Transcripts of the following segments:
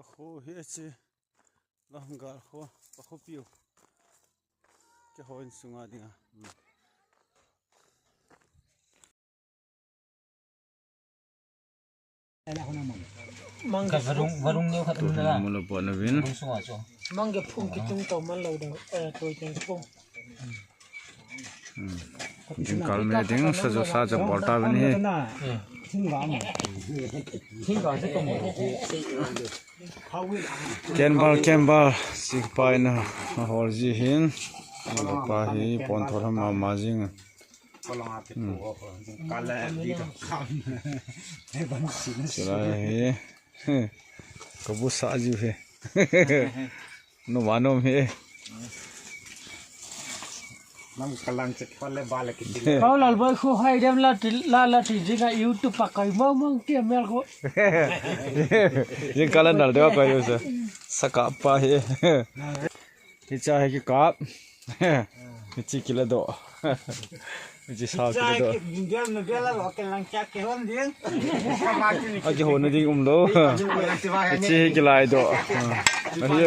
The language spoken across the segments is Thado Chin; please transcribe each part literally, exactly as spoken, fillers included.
Kho hi chi, lam gal kho, ka kho piu. Ke hon sunga dinga. Hmm. Mang ke varung, varung neo khat um na. Mula po na vin. Varung sunga chu. Mang ke phung kitung to man lo dang, eh, toi teng phung. Hmm. Jingkah me ding sa jo sa jo bol ta vin hi. Thing ga ma. Thing ga se ko mo. Ken bal, ken bal, sik pai na, na hol ji hin. Na pa hi pon thor ma ma jing. Hmm. Sila hi. Ka bu sa ji hi. No ma nom hi. Nam kalang chet pale bale kiti. Kau lal boy khu hai dem la ti, la, la ti jinga YouTube pa kai mong mong ti mel ko. Jing kalan dal dewa kai sa. Saka pa hi. Hicha hi ki kap. Hichi kila do. Hichi sa kila do. Gel na gel la lo ke lang cha ke hon ding. Aki hon ding um lo. Hichi hi ki lai do. Ahi.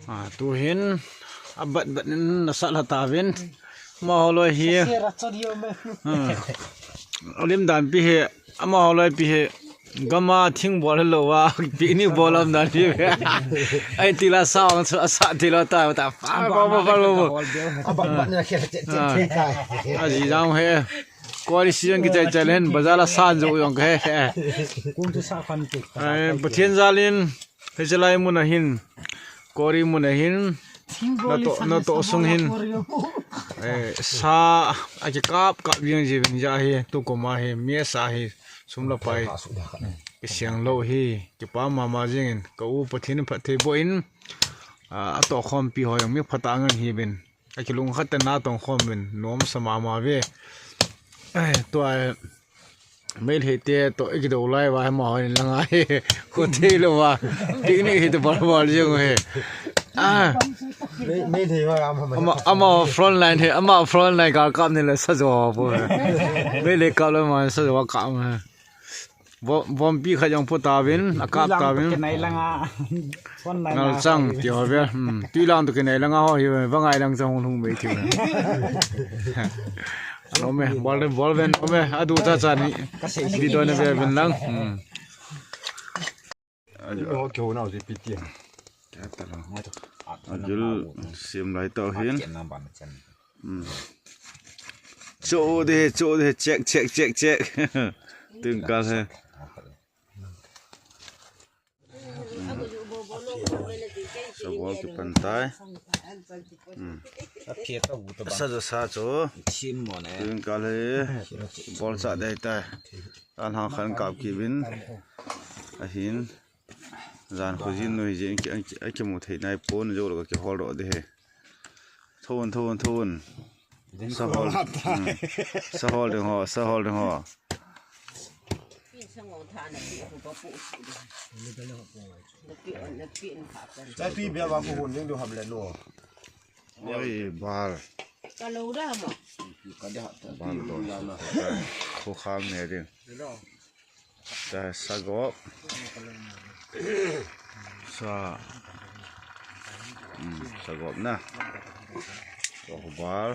Ah, tu hin, a bat bat in na sat la ta vin. Amaho loi hi. Ah. Alim dan pi hi, amaho loi pi hi. Gama thing bol lo wa, picnic bol lam dan pi. Ai ti la sa ang sa, sa ti la ta, ta. Pa, pa, pa, pa, pa, pa. A bat bat na khel che, che, che, kai. Ah. A ji jang he. Kori si jang ki chai chai len, bazar la san jo jong he. Kum tu sa khan tu. Ai, Pathen jalin. Hichelai mun a hin, Kori mun a hin, na to, na to sung hin, eh, sa, a ki kap, kap jing ji vin ja hi, tu koma hi, mi sa hi, sum la pai, ki siang lo hi, ki pa ma ma jing in, ka u Pathen phat thei bo in, a, a to khom pi ho jong mi phat a ngan hi vin, a ki lung khat te na tong khom vin, nom sa ma ma ve. Eh, tua, Meitei te to iki do lai va, amaho in langa hi. Ko thei lo va. Picnic hi to bol bol jong hi. Ah. Meitei va ama, ama front line hi, ama front line ka kap ni le sa jo bo. Meitei kap lo ma sa jo kap ma. Bom, bom pi kha jong pu ta vin, a kap ta vin. Ngal chang ti ho ve. Hmm. Tui lang to kinai langa ho hi ve. Va ngai lang chang hung hung mei ti ve. Ano me, bol, bol ven, ano me, adu cha cha ni. Video na ve ven lang. Hmm. Ajo. Ho ke ho na ji piti. Ajul sim lai to hin. Hmm. Cho de, cho de, check, check, check, check. Twinkle he. Sagol kipan tai. Hmm. Sa jo sa chu. Twinkle hi. Bol cha dei tai. An hang khan kap kivin. Ahin. Jan khojin noi jeng ki, ki, kimu thei nai pon jo lo ka kihol ro de he. Thon, thon, thon. Sahol. Hmm. Sahol ding ho, sahol ding ho. Chai tui bia ba ko hun ding du hab le no. Oi, bal. Ka lo da mo. Bal do. Ko khang ne ding. Ta sagop. Sa. Hmm, sagop na. Ko bal.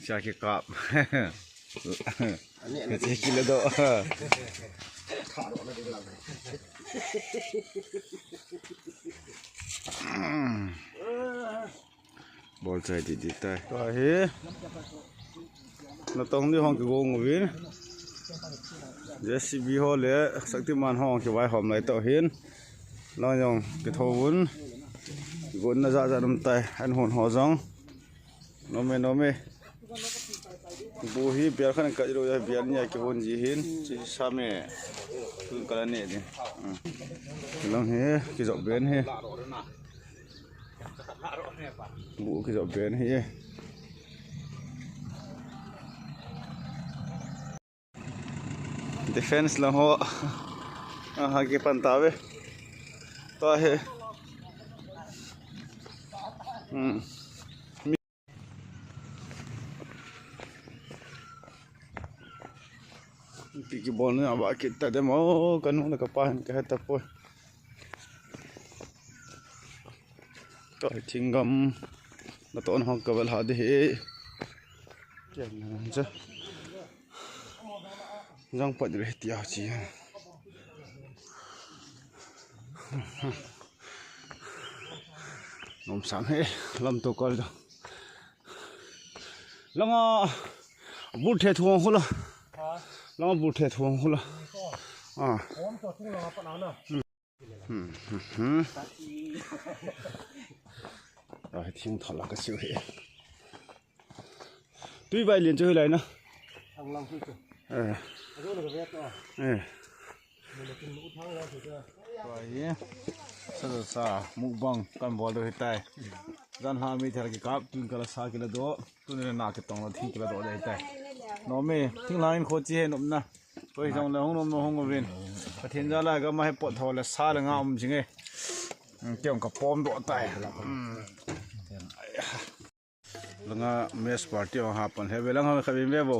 Sa kikap. Sa kilo do. Bol chai di di tai. Tua hi. Natong ni hong kigong uvin. J C B ho le Shaktiman hong kivaihom lai to hin. Long jong kitho un. Kigon na ja ja um tai. An hon ho jong. Nome, nome. Bu hi bial khan ka ilo ya bial ni a kihon ji hin. Chi sa me. Tun kala ne di. Hmm. Long hi kijop ben hi. Bu kijop ben hi. Defense lang ho. Aha, kipan ta ve. Ta he. Hmm. Kibolna ba kit ta dem o, ka nu le ka pa hin ka he tapoi. Ka thinggam na ton hong ka vel ha de he. Kian na cha. Jang pat re tia chi. Nom sang he, lam to kal do. Langa bul the thuang hula. Langa bul the thuang hula. Ah. Hmm, hmm, hmm. Ah, thing thola ka siu he. Tui vai lien chu hilai na. Thang lang chu chu. Eh. Ajo na ka vet to. Eh. Mun kin mu thang lang chu chu. Tua hi. Sa sa sa mukbang kan bol do hitai. Jan ha mi thar ki kap tun kala sa kila do. Tun na ki tong la thing kila do de hitai. Nom e, thing lang in kho chi he nom na. Koi jong le hung nom no hung vin. Pathen jal a ka ma he pot tho le sa le nga um jing e. Tiang ka pom do tai. Hmm. Langa mess party ong hapan he velang ha khavin ve vo.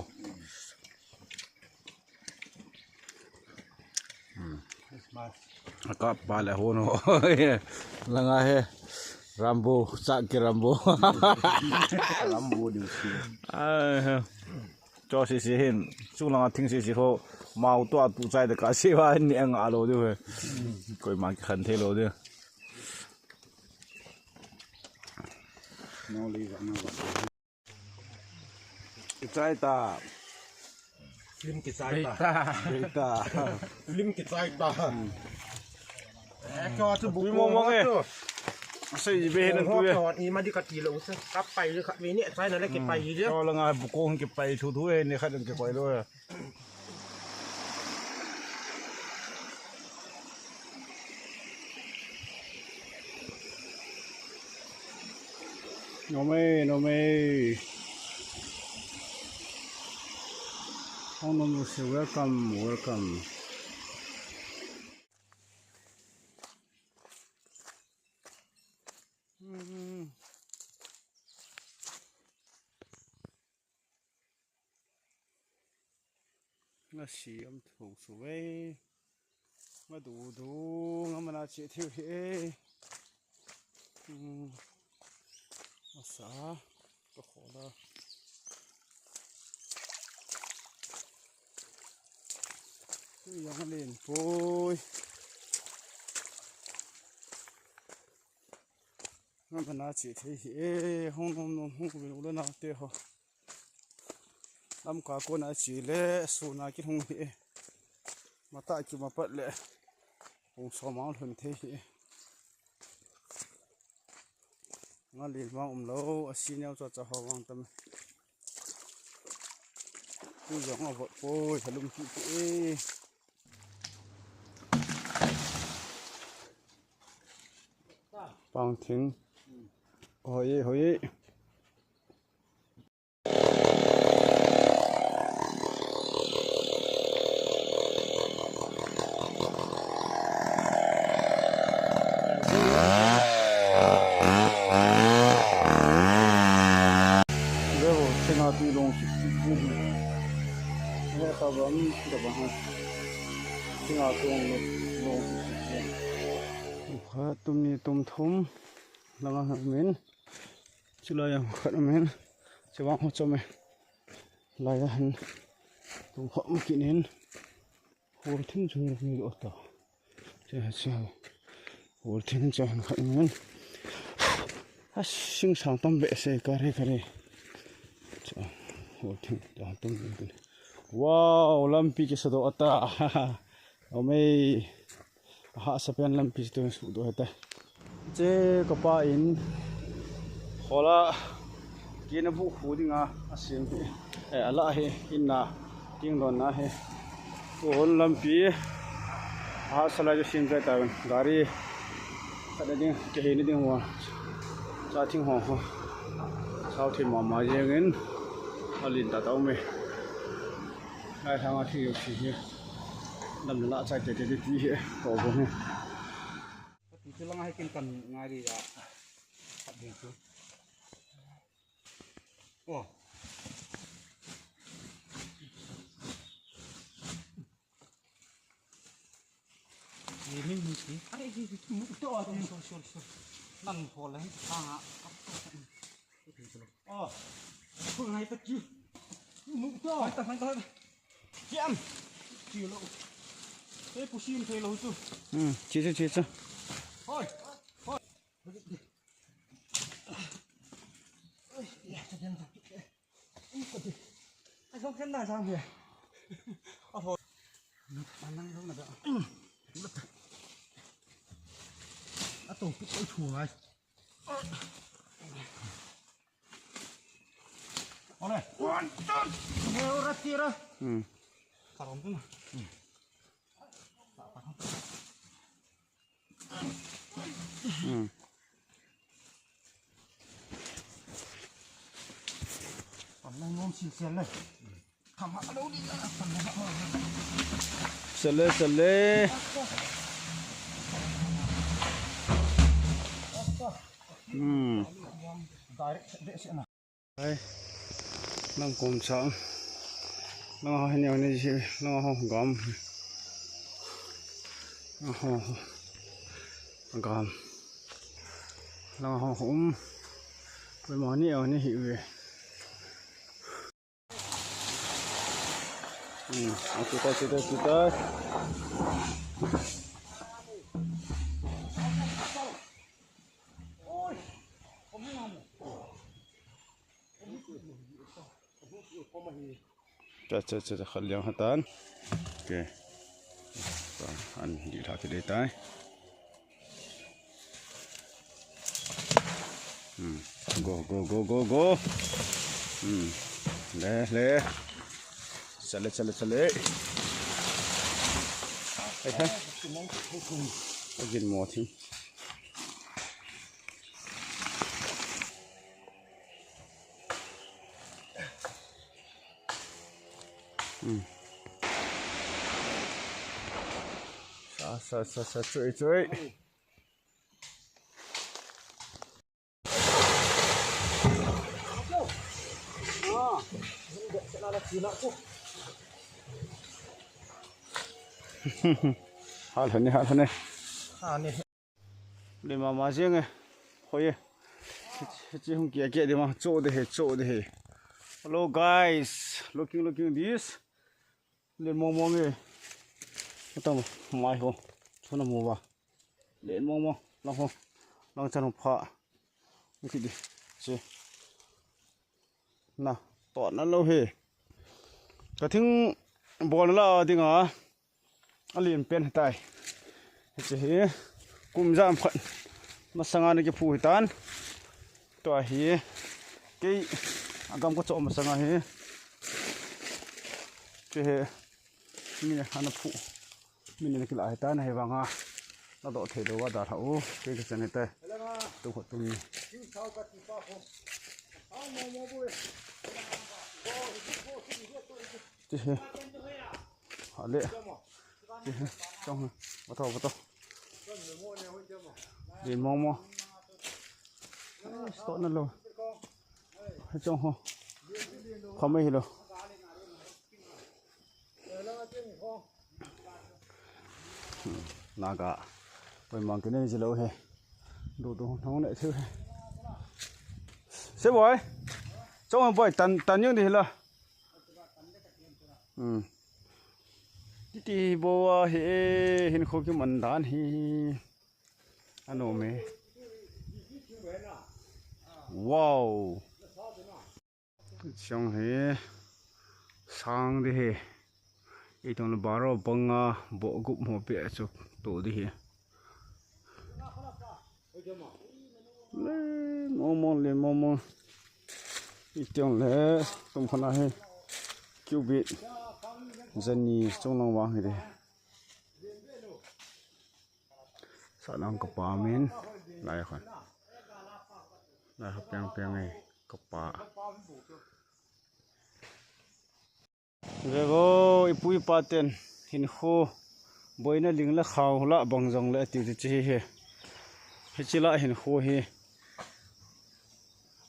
Hmm. Aka pa le hono. Langa he. Rambo, chak ki Rambo. Rambo diu si. Ai ha. Cho si si hin. Chung langa thing si si ho. Mau to atu chai de ka si va ni ang alo diu he. Koi ma ki khan the lo diu. Kichai ta. Film kichai ta. Beita. Film kichai ta. Eh, kyo chu bu mo mo e. Sei be hin tu e. Kyo i ma di ka ti lo se. Ka pai le ka ve ni chai na le ki pai le. Cho la nga bu ko ki pai thu thu e ni khat ki koi lo e. Nom e, nom e. Hong nom lo se, welcome, welcome. Hmm. Nga si am thu su ve. Nga du du, nga mana che thiu hi e. Hmm. Asa, ka khola. Yang len poi. Nga mana che thei hi e, hong nom nom hong vin u le nao te ho. Lamka kona che le, suna ki hong hi e. Mata ki ma pat le. Hong so ma lhun thei hi e. Nga len vang um lo, a si neo cha cha ho vang tam. Tu jong a vot poi, ha lum ki ki e. Pang thing. Hoi e, hoi e. Veo, thinga tui long sik sik sik. He kha bam, kha bam ha. Thinga tui long sik sik sik. Kha tum ni tum thum. Langa ha min. Chulai a khat min. Chevang ho chome. Lai a han. Tum ho mu kinin. Hol thim chung ni lo ta. Che, che. Hol thim chung khat ngan. A sing sang tam be se ka re ka re. Che, hol thim ta tam be. Wow, lampi kisa do ata. Amei. Aha, sapen lampi tu su do heta. Che ka pa in hola kina bu khu dinga a sim hi. Eh, ala hi inna ting don na hi. Hon lampi. Aha, salai jo sim kai ta gari. Kada ding, ke hi ni ding wa. Sa thing ho ho. Sau thim ma ma jeng in. Alin ta tau me. Lai thang a thi yo thi hi. Lam la chai te te ti hi. Ko bo hi. Ti chu langa hi kin kan ngai ri ya. Khat ding chu. Oh. Sorry, sorry, sorry. Nang ho la hi ta ha. Oh. Ko ngai ta ki. Mu to. Ngai ta, ngai ta. Kiam. Ki lo. Ei, pusim thei lo tu. Hmm, chi chu, chi chu. Hoi. Hoi. Ai, ya, ta den ta. Ai, song ken na sang he. A ho. Anang dong na da. A to pi ko thu ngai. Ole. One, two. He, ora tira. Hmm. Karom tu na. Hmm. Hmm. Sele, sele. Hmm. Ai, nang kum sang. Nang ho hin ni si, nang ho gam. Nang ho gam. Nang ho um. Pe mo ni ni hi ve. Hmm, okay, okay, okay, okay. Cha, cha, cha, cha, khat liang hatan. Okay. An di tha ti dei tai. Hmm. Go, go, go, go, go. Hmm. Le, le. Chale, chale, chale. Ai ha. Agin mo thim. Hmm. Sa, sa, sa, sa, chui, chui. Hal hane, hal hane. Hane. Le mama jeng e. Hoi e. Hiche hung kia kia de ma. Cho de he, cho de he. Hello guys. Looking, looking this. Len mong mong e. Atam mai ho. Chuna mo ba. Len mong mong. Lang ho. Lang chan ho pha. Ki di. Che. Na. To na lo he. Ka thing bol la ding a. A lian pen tai. Hiche hi kum jam khat masanga na kiphu hitan. Tua hi kei agam ka cho masanga hi. Hiche hi mi ana phu. Mi na kila hitan hi vanga. Na do thei lo wa da tha u. Kei ka chan hitai. Tu kho tu ni. Hiche hi. Ale. Chong. Bato, bato. Din mong mo. Stop na lo. Chong ho. Khamai hi lo. Naga. Poi mang kine ji lo he. Du du nong ne chu he. Se boy. Chong boy tan tan yung di la. Hmm. Titi bo a hi hin kho ki man dan hi. Ano me. Wow. Chong hi sang di hi. Itong le baro banga bo gup mo pe chu to di hi. Le mong mong, le mong mong. Itong le tum khana hi. Cubic. Jani chung lang wang hi di. Sa lang ka pa min. Lai khan. Lai ha piang piang e ka pa. Ve vo, ipu ipa ten hinkho boina ling le khao la bang jong le tiu ti chi hi. Hichi la hinkho hi.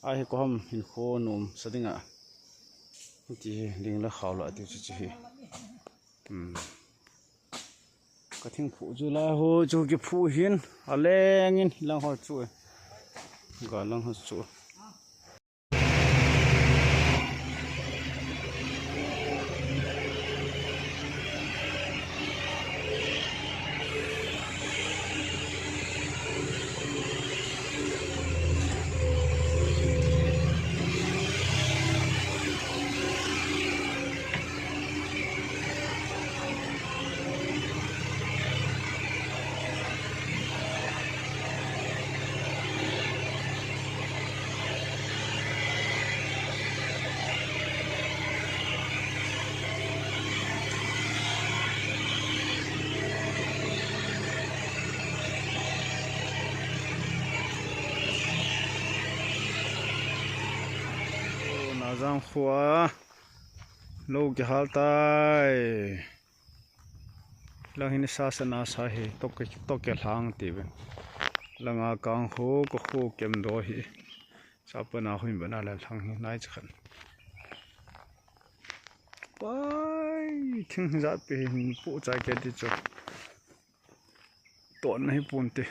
A hi ko ham hinkho nom sa dinga. Ti hi ling le khao la tiu chi hi. Hmm. Thingphu chu lai ho chu kiphu hin, aleng in lang ho chu. Ga lang ho chu. Nazang khua lou kihal tai. Lang hin sa sa na sa hi tok ke, tok ke lang ti ve. Langa kang ho ko ho kem do hi. Sa pa na hui ba na la lang hi nai cha khan. Pai thing jat pe hin pu cha ke ti chu. Ton na hi pun ti.